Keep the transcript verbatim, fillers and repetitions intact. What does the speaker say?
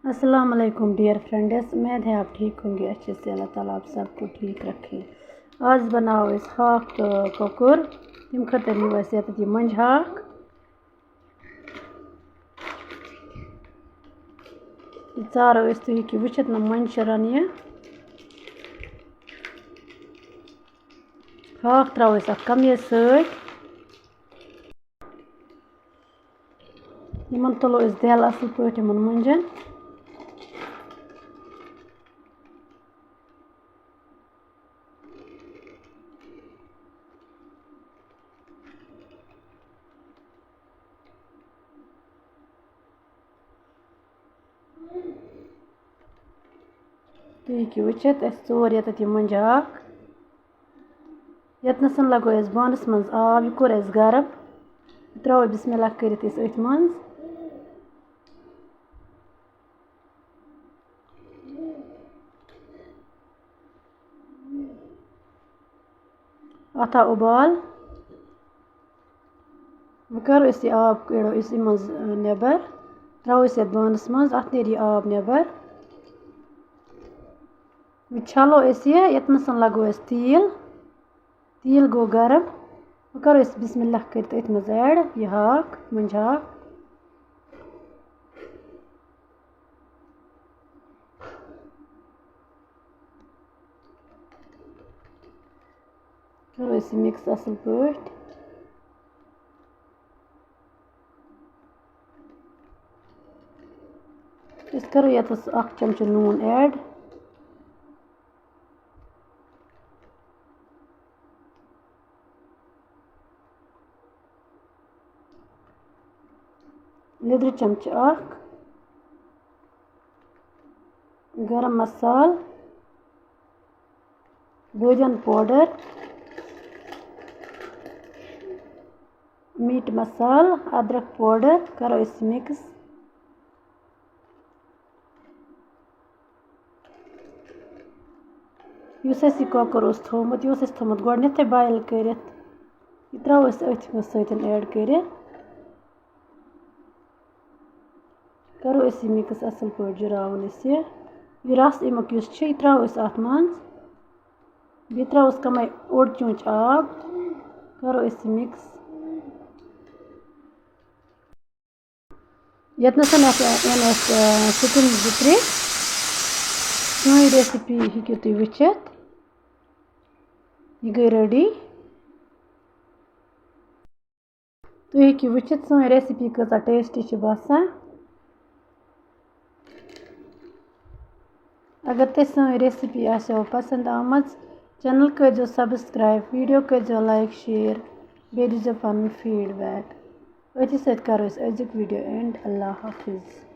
السلام علیکم dear friends, امید ہے آپ ٹھیک ہوں گے، اچھے سے۔ اللہ تعالیٰ آپ سب کو ٹھیک رکھے۔ آز بناوو أسۍ ہاکھ تہٕ کۄکُر۔ تَمہِ خٲطرٕ نِیِو اَسہِ ییٚتٮ۪تھ یہِ مۄنجہِ ہاکھ۔ یہِ ژارو أسۍ، تُہۍ ہیٚکِو وٕچھِتھ نہ مۄنجہِ چھِ رَنہٕ یہِ۔ ہاکھ ترٛاوو أسۍ اَتھ کَمیٲرۍ سۭتۍ۔ یِمَن تُلو أسۍ دٮ۪ل اَصٕل پٲٹھۍ یِمَن مۄنجَن۔ تُہۍ ہیٚکِو وٕچھِتھ، اَسہِ ژور ییٚتٮ۪تھ یہِ مۄنجہِ ہاکھ۔ ییٚتنَس لَگو اَسہِ بانَس منٛز آب، یہِ کوٚر اَسہِ گرم۔ یہِ ترٛاوو بسم اللہ کٔرِتھ أسۍ أتھۍ منٛز۔ اَتھ آو اُبال۔ وۄنۍ کَرو أسۍ یہِ آب، کَڑو أسۍ اَمہِ منٛز، آ، نٮ۪بر۔ ترٛاوو أسۍ یَتھ بانَس منٛز، اَتھ نیرِ یہِ آب نٮ۪بر۔ وۄنۍ چھَلو أسۍ یہِ، یَتھ منٛز لَگو أسۍ تیٖل۔ تیٖل گوٚو گرم۔ وۄنۍ کَرو أسۍ بسم اللہ کٔرِتھ أتھۍ منٛز add یہِ ہاکھ، مۄنجہِ ہاکھ۔ کَرو أسۍ یہِ mix اَصٕل پٲٹھۍ۔ أسۍ کَرو یَتَس اَکھ چَمچہٕ نوٗن add۔ لیٚدرِ چَمچہٕ اَکھ، گرم مصالہٕ، بٲدیان powder، meat مصالہٕ، أدرَک powder، کَرو أسۍ mix۔ یُس اَسہِ یہِ کۄکُر اوس تھوٚومُت، یہِ اوس اَسہِ تھوٚومُت گۄڈٕنٮ۪تھٕے boil کٔرِتھ، یہِ ترٛاوو أسۍ أتھۍ منٛز سۭتۍ add کٔرِتھ۔ کَرو أسۍ یہِ mix اَصٕل پٲٹھۍ، جُراوُن أسۍ یہِ۔ یہِ رَس اَمیُک یُس چھُ، یہِ ترٛاوو أسۍ اَتھ منٛز۔ بیٚیہِ ترٛاووس کَمٕے اوٚڑ چونٛچہٕ آب۔ کَرو أسۍ یہِ mix۔ ییٚتنَس اَتھ یِن اَسہِ، آ، سِٹیٖم زٕ ترٛےٚ۔ سٲنۍ recipe ہیٚکِو تُہۍ وٕچھِتھ۔ یہِ گٔے ready۔ تُہۍ ہیٚکِو وٕچھِتھ سٲنۍ recipe کۭژاہ tasty چھِ باسان۔ اگر تۄہہِ سٲنۍ recipe آسیو پسنٛد آمٕژ، channel کٔرۍزیو subscribe، video کٔرۍزیو like، share، بیٚیہِ دیٖزیو پنُن feedback۔ أتھی سۭتۍ کرو أسۍ أزیُک video end۔ اللہ حافظ۔